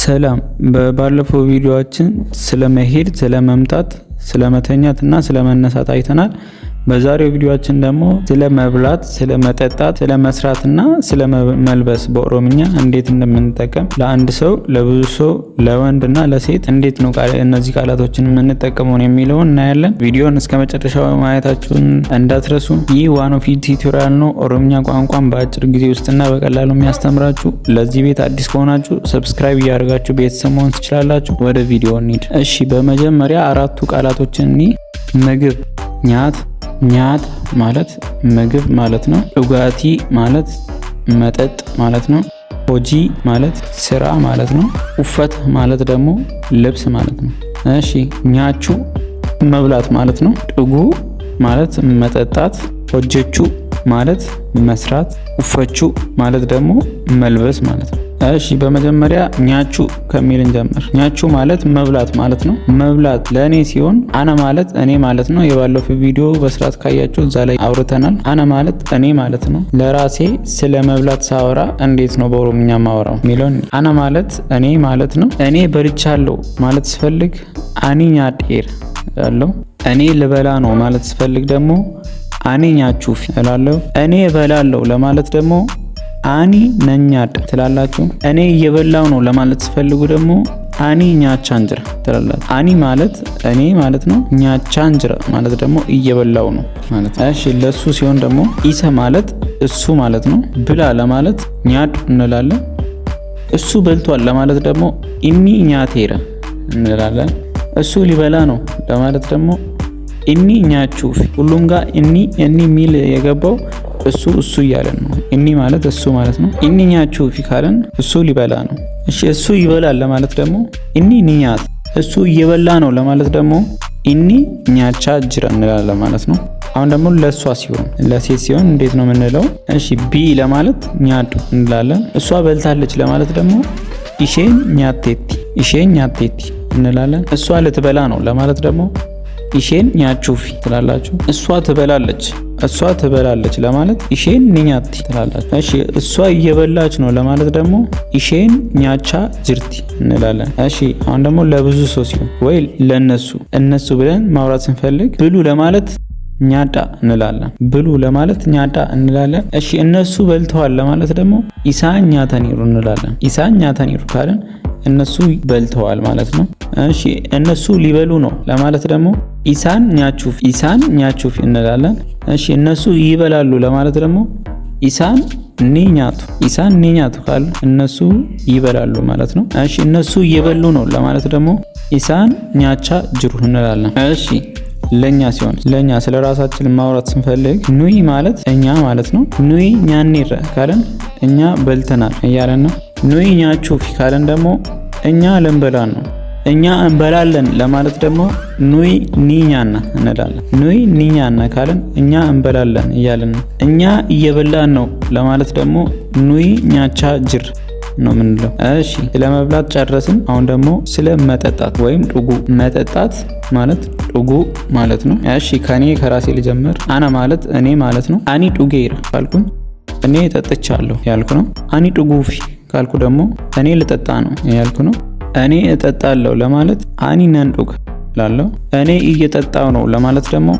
ሰላም በባለፈው ቪዲዮአችን ስለመሄድ፣ ስለመምጣት፣ ስለመተኛት እና ስለመነሳት አይተናል። በዛሬው ቪዲዮአችን ደግሞ ስለ መብላት፣ ስለ መጠጣት፣ ስለ መስራት እና ስለ መልበስ በኦሮምኛ እንዴት እንደምንጠቀም ለአንድ ሰው፣ ለብዙ ሰው፣ ለወንድ እና ለሴት እንዴት ነው እነዚህ ቃላቶችን የምንጠቀመው የሚለውን እናያለን። ቪዲዮን እስከ መጨረሻው ማየታችሁን እንዳትረሱ። ይህ One of Tutorial ነው። ኦሮምኛ ቋንቋን በአጭር ጊዜ ውስጥና በቀላሉ የሚያስተምራችሁ። ለዚህ ቤት አዲስ ከሆናችሁ subscribe እያደረጋችሁ ቤተሰብ መሆን ትችላላችሁ። ወደ ቪዲዮ እንሂድ። እሺ፣ በመጀመሪያ አራቱ ቃላቶችን እኒ ምግብ nyaata፣ nyaata ማለት ምግብ ማለት ነው። Dhugaatii ማለት መጠጥ ማለት ነው። Hojii ማለት ስራ ማለት ነው። Uffata ማለት ደግሞ ልብስ ማለት ነው። እሺ፣ nyaachuu መብላት ማለት ነው። Dhuguu ማለት መጠጣት፣ hojjechuu ማለት መስራት፣ uffachuu ማለት ደግሞ መልበስ ማለት ነው። እሺ፣ በመጀመሪያ nyaachuu ከሚል እንጀምር። Nyaachuu ማለት መብላት ማለት ነው። መብላት ለእኔ ሲሆን ana ማለት እኔ ማለት ነው። የባለፈው ቪዲዮ በስርዓት ካያችሁ እዛ ላይ አውርተናል። Ana ማለት እኔ ማለት ነው። ለራሴ ስለ መብላት ሳወራ እንዴት ነው በኦሮምኛ ማወራው የሚለውን ana ማለት እኔ ማለት ነው። እኔ በልቻለሁ ማለት ስፈልግ ani nyaadheera እላለሁ። እኔ ልበላ ነው ማለት ስፈልግ ደግሞ ani nyaachuufi እላለሁ። እኔ እበላለሁ ለማለት ደግሞ ani nan nyaadha ትላላችሁ። እኔ እየበላው ነው ለማለት ስፈልጉ ደግሞ ani nyaachaan jira ትላላችሁ። Ani ማለት እኔ ማለት ነው። Nyaachaan jira ማለት ደግሞ እየበላው ነው ማለት ነው። እሺ፣ ለሱ ሲሆን ደግሞ isa ማለት እሱ ማለት ነው። ብላ ለማለት nyaadhu እንላለን። እሱ በልቷል ለማለት ደግሞ inni nyaateera እንላለን። እሱ ሊበላ ነው ለማለት ደግሞ inni nyaachuufi። ሁሉም ጋር inni inni የሚል የገባው እሱ እሱ እያለን ነው። Inni ማለት እሱ ማለት ነው። Inni nyaachuufi ካለን እሱ ሊበላ ነው። እሺ፣ እሱ ይበላል ለማለት ደግሞ inni ni nyaata። እሱ እየበላ ነው ለማለት ደግሞ inni nyaachaa jira እንላለን ማለት ነው። አሁን ደግሞ ለእሷ ሲሆን፣ ለሴት ሲሆን እንዴት ነው የምንለው? እሺ፣ ብዪ ለማለት nyaadhu እንላለን። እሷ በልታለች ለማለት ደግሞ isheen nyaatteetti፣ isheen nyaatteetti እንላለን። እሷ ልትበላ ነው ለማለት ደግሞ isheen nyaachuufi ትላላችሁ። እሷ ትበላለች፣ እሷ ትበላለች ለማለት isheen ni nyaatti ትላላችሁ። እሺ፣ እሷ እየበላች ነው ለማለት ደግሞ isheen nyaachaa jirti እንላለን። እሺ፣ አሁን ደግሞ ለብዙ ሰው ሲሆን ወይ ለነሱ እነሱ ብለን ማውራት ስንፈልግ ብሉ ለማለት nyaadhaa እንላለን። ብሉ ለማለት nyaadhaa እንላለን። እሺ፣ እነሱ በልተዋል ለማለት ደግሞ isaan nyaataniiru እንላለን። Isaan nyaataniiru ካለን እነሱ በልተዋል ማለት ነው። እሺ፣ እነሱ ሊበሉ ነው ለማለት ደግሞ isaan nyaachuufi፣ isaan nyaachuufi እንላለን። እሺ፣ እነሱ ይበላሉ ለማለት ደግሞ isaan ni nyaatu፣ isaan ni nyaatu ካሉ እነሱ ይበላሉ ማለት ነው። እሺ፣ እነሱ እየበሉ ነው ለማለት ደግሞ isaan nyaachaa jiru እንላለን። እሺ፣ ለኛ ሲሆን፣ ለኛ ስለ ራሳችን ማውራት ስንፈልግ nuyi ማለት እኛ ማለት ነው። Nuyi nyaanneerra ካለን እኛ በልተናል እያለን ነው። Nuyi nyaachuufi ካለን ደግሞ እኛ ልንበላ ነው። እኛ እንበላለን ለማለት ደግሞ nuyi ni nyaanna እንላለን። Nuyi ni nyaanna ካለን እኛ እንበላለን እያለን ነው። እኛ እየበላን ነው ለማለት ደግሞ nuyi nyaachaa jirra ነው የምንለው። እሺ፣ ስለ መብላት ጨረስን። አሁን ደግሞ ስለ መጠጣት ወይም dhuguu። መጠጣት ማለት dhuguu ማለት ነው። እሺ፣ ከኔ ከራሴ ልጀምር። Ana ማለት እኔ ማለት ነው። Ani dhugeera ካልኩኝ እኔ ጠጥቻለሁ ያልኩ ነው። Ani dhuguufi ካልኩ ደግሞ እኔ ልጠጣ ነው ያልኩ ነው። እኔ እጠጣለሁ ለማለት ani nan dhuga እላለሁ። እኔ እየጠጣው ነው ለማለት ደግሞ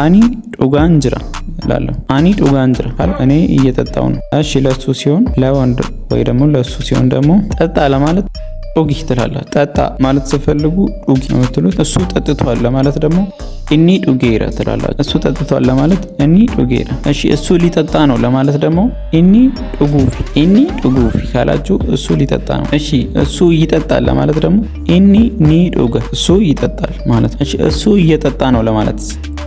ani dhugaan jira እላለሁ። Ani dhugaan jira ካልኩ እኔ እየጠጣው ነው። እሺ፣ ለሱ ሲሆን፣ ለወንድ ወይ ደግሞ ለሱ ሲሆን ደግሞ ጠጣ ለማለት dhugi ትላላችሁ። ጠጣ ማለት ስትፈልጉ dhugi ነው የምትሉት። እሱ ጠጥቷል ለማለት ደግሞ inni dhugeera ትላላችሁ። እሱ ጠጥቷል ለማለት inni dhugeera። እሺ፣ እሱ ሊጠጣ ነው ለማለት ደግሞ inni dhuguufi፣ inni dhuguufi ካላችሁ እሱ ሊጠጣ ነው። እሺ፣ እሱ ይጠጣል ለማለት ደግሞ inni ni dhuga፣ እሱ ይጠጣል ማለት ነው። እሺ፣ እሱ እየጠጣ ነው ለማለት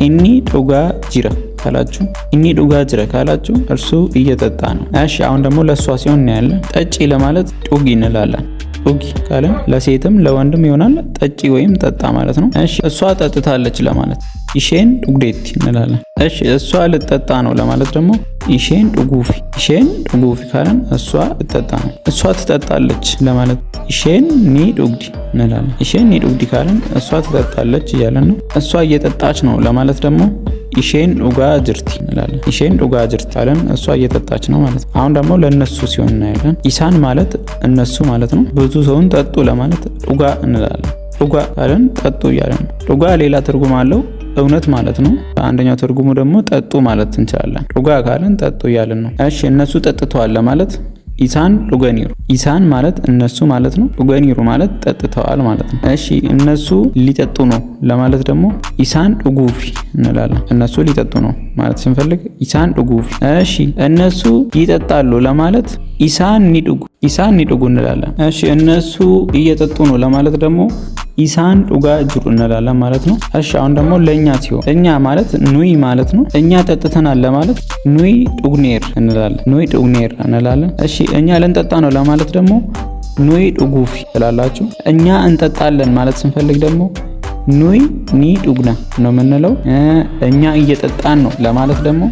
inni dhugaa jira ካላችሁ፣ inni dhugaa jira ካላችሁ እርሱ እየጠጣ ነው። እሺ፣ አሁን ደግሞ ለእሷ ሲሆን እናያለን። ጠጪ ለማለት dhugi እንላለን። Dhugi ካለን ለሴትም ለወንድም ይሆናል። ጠጪ ወይም ጠጣ ማለት ነው። እሺ፣ እሷ ጠጥታለች ለማለት isheen dhugdeetti እንላለን። እሺ፣ እሷ ልትጠጣ ነው ለማለት ደግሞ isheen dhuguufi፣ isheen dhuguufi ካለን እሷ ልትጠጣ ነው። እሷ ትጠጣለች ለማለት isheen ni dhugdi እንላለን። Isheen ni dhugdi ካለን እሷ ትጠጣለች እያለን ነው። እሷ እየጠጣች ነው ለማለት ደግሞ Isheen dhugaa jirti እንላለን። Isheen dhugaa jirti አለን እሷ እየጠጣች ነው ማለት ነው። አሁን ደግሞ ለእነሱ ሲሆን እናያለን። Isaan ማለት እነሱ ማለት ነው። ብዙ ሰውን ጠጡ ለማለት dhugaa እንላለን። Dhugaa ካለን ጠጡ እያለን ነው። Dhugaa ሌላ ትርጉም አለው፣ እውነት ማለት ነው። አንደኛው ትርጉሙ ደግሞ ጠጡ ማለት እንችላለን። Dhugaa ካለን ጠጡ እያለን ነው። እሺ እነሱ ጠጥተዋል ለማለት isaan dhuganiiru። Isaan ማለት እነሱ ማለት ነው። Dhuganiiru ማለት ጠጥተዋል ማለት ነው። እሺ እነሱ ሊጠጡ ነው ለማለት ደግሞ isaan dhuguufi እንላለን። እነሱ ሊጠጡ ነው ማለት ስንፈልግ isaan dhuguufi። እሺ እነሱ ይጠጣሉ ለማለት isaan ni dhugu፣ isaan ni dhugu እንላለን። እሺ እነሱ እየጠጡ ነው ለማለት ደግሞ isaan dhugaa jiru እንላለን ማለት ነው። እሺ አሁን ደግሞ ለኛ ሲሆን እኛ ማለት nuyi ማለት ነው። እኛ ጠጥተናል ለማለት nuyi dhugneerra እንላለን። Nuyi dhugneerra እንላለን። እሺ እኛ ልንጠጣ ነው ለማለት ደግሞ nuyi dhuguufi ትላላችሁ። እኛ እንጠጣለን ማለት ስንፈልግ ደግሞ nuyi ni dhugna ነው የምንለው። እኛ እየጠጣን ነው ለማለት ደግሞ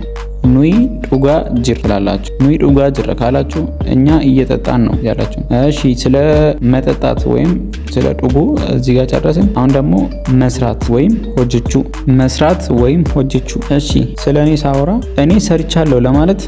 nuyi dhugaa jirra ትላላችሁ። Nuyi dhugaa jirra ካላችሁ እኛ እየጠጣን ነው ያላችሁ። እሺ ስለ መጠጣት ወይም ስለ dhuguu እዚህ ጋር ጨረስን። አሁን ደግሞ መስራት ወይም hojjechuu፣ መስራት ወይም hojjechuu። እሺ ስለ እኔ ሳወራ እኔ ሰርቻለሁ ለማለት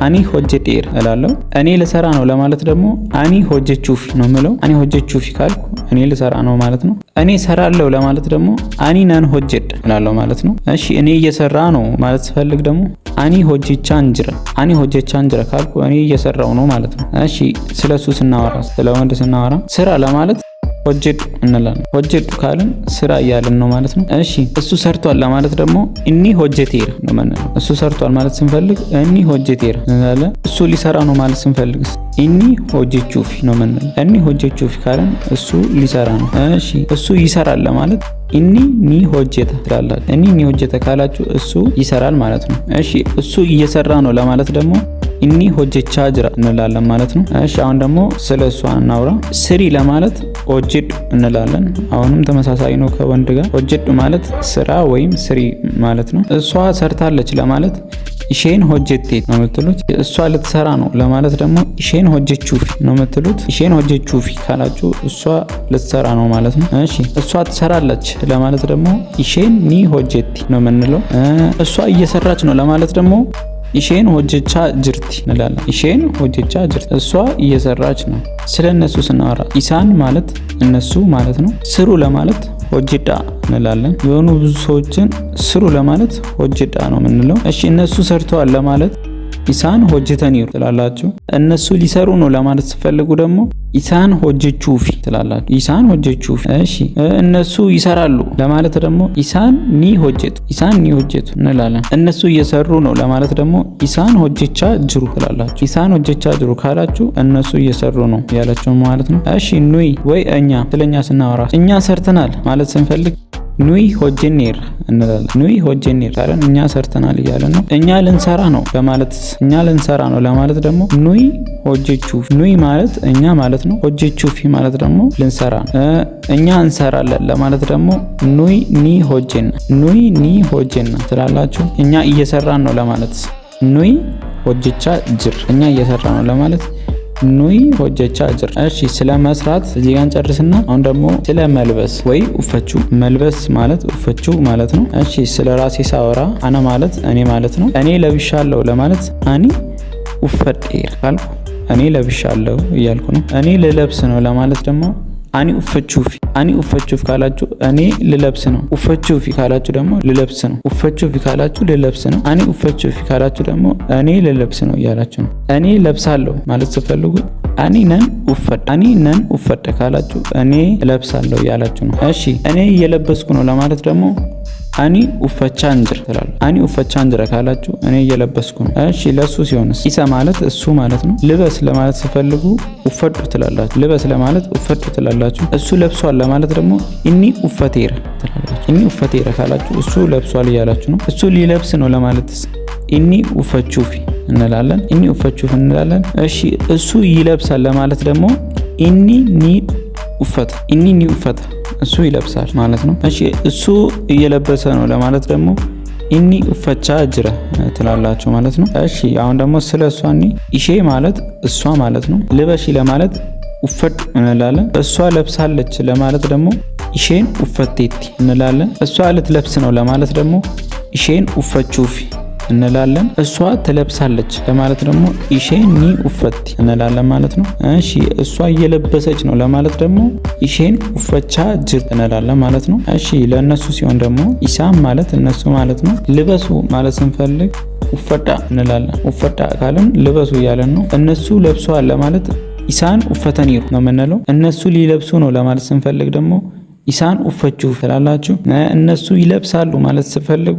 ani hojjedheera እላለሁ። እኔ ልሰራ ነው ለማለት ደግሞ ani hojjechuufi ነው የምለው። Ani hojjechuufi ካልኩ እኔ ልሰራ ነው ማለት ነው። እኔ ሰራለሁ ለማለት ደግሞ ani nan hojjedha እላለሁ ማለት ነው። እሺ እኔ እየሰራ ነው ማለት ስፈልግ ደግሞ ani hojjechaan jira፣ ani hojjechaan jira ካልኩ እኔ እየሰራው ነው ማለት ነው። እሺ ስለሱ ስናወራ፣ ስለ ወንድ ስናወራ ስራ ለማለት hojjedhu እንላለን። Hojjedhu ካልን ስራ እያልን ነው ማለት ነው። እሺ እሱ ሰርቷል ለማለት ደግሞ inni hojjeteera ነው የምንለው። እሱ ሰርቷል ማለት ስንፈልግ inni hojjeteera እንላለን። እሱ ሊሰራ ነው ማለት ስንፈልግስ inni hojjechuufi ነው የምንለው። Inni hojjechuufi ካልን እሱ ሊሰራ ነው። እሺ እሱ ይሰራል ለማለት inni ni hojjeta ትላላችሁ። Inni ni hojjeta ካላችሁ እሱ ይሰራል ማለት ነው። እሺ እሱ እየሰራ ነው ለማለት ደግሞ inni hojjechaa jira እንላለን ማለት ነው። እሺ አሁን ደግሞ ስለ እሷ እናውራ። ስሪ ለማለት hojjedhu እንላለን። አሁንም ተመሳሳይ ነው ከወንድ ጋር። Hojjedhu ማለት ስራ ወይም ስሪ ማለት ነው። እሷ ሰርታለች ለማለት isheen hojjetteetti ነው የምትሉት። እሷ ልትሰራ ነው ለማለት ደግሞ isheen hojjechuufi ነው የምትሉት። Isheen hojjechuufi ካላችሁ እሷ ልትሰራ ነው ማለት ነው። እሺ እሷ ትሰራለች ለማለት ደግሞ isheen ni hojjetti ነው የምንለው። እሷ እየሰራች ነው ለማለት ደግሞ isheen hojjechaa jirti እንላለን። Isheen hojjechaa jirti፣ እሷ እየሰራች ነው። ስለ እነሱ ስናወራ isaan ማለት እነሱ ማለት ነው። ስሩ ለማለት hojjedhaa እንላለን። የሆኑ ብዙ ሰዎችን ስሩ ለማለት hojjedhaa ነው የምንለው። እሺ እነሱ ሰርተዋል ለማለት isaan hojjetaniiru ትላላችሁ። እነሱ ሊሰሩ ነው ለማለት ስትፈልጉ ደግሞ isaan hojjechuufi ትላላችሁ። Isaan hojjechuufi። እሺ እነሱ ይሰራሉ ለማለት ደግሞ isaan ni hojjetu፣ isaan ni hojjetu እንላለን። እነሱ እየሰሩ ነው ለማለት ደግሞ isaan hojjechaa jiru ትላላችሁ። Isaan hojjechaa jiru ካላችሁ እነሱ እየሰሩ ነው ያላችሁ ማለት ነው። እሺ nuyi ወይ እኛ፣ ስለኛ ስናወራ እኛ ሰርተናል ማለት ስንፈልግ nuyi hojjenneerra እንላለን። Nuyi hojjenneerra ካለን እኛ ሰርተናል እያለን ነው። እኛ ልንሰራ ነው ለማለት፣ እኛ ልንሰራ ነው ለማለት ደግሞ nuyi hojjechuufi። Nuyi ማለት እኛ ማለት ነው። Hojjechuufi ማለት ደግሞ ልንሰራ ነው። እኛ እንሰራለን ለማለት ደግሞ nuyi ni hojjenna፣ nuyi ni hojjenna ትላላችሁ። እኛ እየሰራን ነው ለማለት nuyi hojjechaa jirra። እኛ እየሰራ ነው ለማለት nuyi hojjechaa jirra። እሺ ስለ መስራት እዚህ ጋር እንጨርስና አሁን ደግሞ ስለ መልበስ ወይ uffachuu። መልበስ ማለት uffachuu ማለት ነው። እሺ ስለ ራሴ ሳወራ ana ማለት እኔ ማለት ነው። እኔ ለብሻለሁ ለማለት ani uffadheera ካልኩ እኔ ለብሻለሁ እያልኩ ነው። እኔ ልለብስ ነው ለማለት ደግሞ ani uffachuufi። Ani uffachuufi ካላችሁ እኔ ልለብስ ነው። Uffachuufi ካላችሁ ደግሞ ልለብስ ነው። Uffachuufi ካላችሁ ልለብስ ነው። Ani uffachuufi ካላችሁ ደግሞ እኔ ልለብስ ነው እያላችሁ ነው። እኔ ለብሳለሁ ማለት ስትፈልጉ ani nan uffadha። Ani nan uffadha ካላችሁ እኔ እለብሳለሁ እያላችሁ ነው። እሺ እኔ እየለበስኩ ነው ለማለት ደግሞ ani uffachaan jira ትላላችሁ። Ani uffachaan jira ካላችሁ እኔ እየለበስኩ ነው። እሺ ለሱ ሲሆንስ isa ማለት እሱ ማለት ነው። ልበስ ለማለት ስትፈልጉ uffadhu ትላላችሁ። ልበስ ለማለት uffadhu ትላላችሁ። እሱ ለብሷል ለማለት ደግሞ inni uffateera ትላላችሁ። Inni uffateera ካላችሁ እሱ ለብሷል እያላችሁ ነው። እሱ ሊለብስ ነው ለማለትስ inni uffachuufi እንላለን። Inni uffachuufi እንላለን። እሺ እሱ ይለብሳል ለማለት ደግሞ inni ni uffata፣ inni ni uffata፣ እሱ ይለብሳል ማለት ነው። እሺ እሱ እየለበሰ ነው ለማለት ደግሞ inni uffachaa jira ትላላችሁ ማለት ነው። እሺ አሁን ደግሞ ስለ እሷ እኒ ishee ማለት እሷ ማለት ነው። ልበሺ ለማለት uffadhu እንላለን። እሷ ለብሳለች ለማለት ደግሞ isheen uffatteetti እንላለን። እሷ ልትለብስ ነው ለማለት ደግሞ Isheen uffachuufi እንላለን። እሷ ትለብሳለች ለማለት ደግሞ isheen ni uffatti እንላለን ማለት ነው። እሺ እሷ እየለበሰች ነው ለማለት ደግሞ isheen uffachaa jirti እንላለን ማለት ነው። እሺ ለእነሱ ሲሆን ደግሞ isaan ማለት እነሱ ማለት ነው። ልበሱ ማለት ስንፈልግ uffadhaa እንላለን። Uffadhaa ካልን ልበሱ እያለን ነው። እነሱ ለብሰዋል ለማለት isaan uffataniiru ነው የምንለው። እነሱ ሊለብሱ ነው ለማለት ስንፈልግ ደግሞ isaan uffachuuf ትላላችሁ። እነሱ ይለብሳሉ ማለት ስትፈልጉ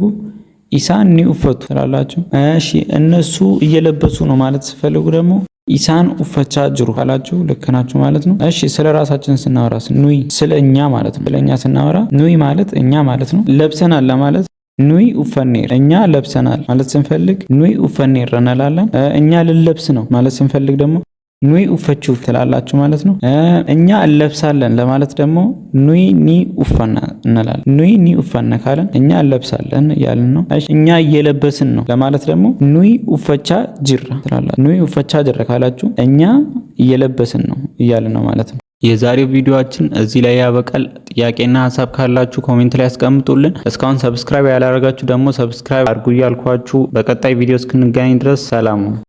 isaan ni uffatu ትላላችሁ። እሺ እነሱ እየለበሱ ነው ማለት ስትፈልጉ ደግሞ isaan uffachaa jiru ካላችሁ ልክ ናችሁ ማለት ነው። እሺ ስለ ራሳችን ስናወራስ nuyi ስለ እኛ ማለት ነው። ስለ እኛ ስናወራ nuyi ማለት እኛ ማለት ነው። ለብሰናል ለማለት nuyi uffanneerra እኛ ለብሰናል ማለት ስንፈልግ nuyi uffanneerra እንላለን። እኛ ልንለብስ ነው ማለት ስንፈልግ ደግሞ nuyi uffachuuf ትላላችሁ ማለት ነው። እኛ እንለብሳለን ለማለት ደግሞ nuyi ni uffanna እንላለን። Nuyi ni uffanna ካለን እኛ እንለብሳለን እያልን ነው። እኛ እየለበስን ነው ለማለት ደግሞ nuyi uffachaa jirra ትላላችሁ። Nuyi uffachaa jirra ካላችሁ እኛ እየለበስን ነው እያልን ነው ማለት ነው። የዛሬው ቪዲዮአችን እዚህ ላይ ያበቃል። ጥያቄና ሀሳብ ካላችሁ comment ላይ ያስቀምጡልን። እስካሁን subscribe ያላደረጋችሁ ደግሞ subscribe አድርጉ እያልኳችሁ በቀጣይ ቪዲዮ እስክንገናኝ ድረስ ሰላም ነው።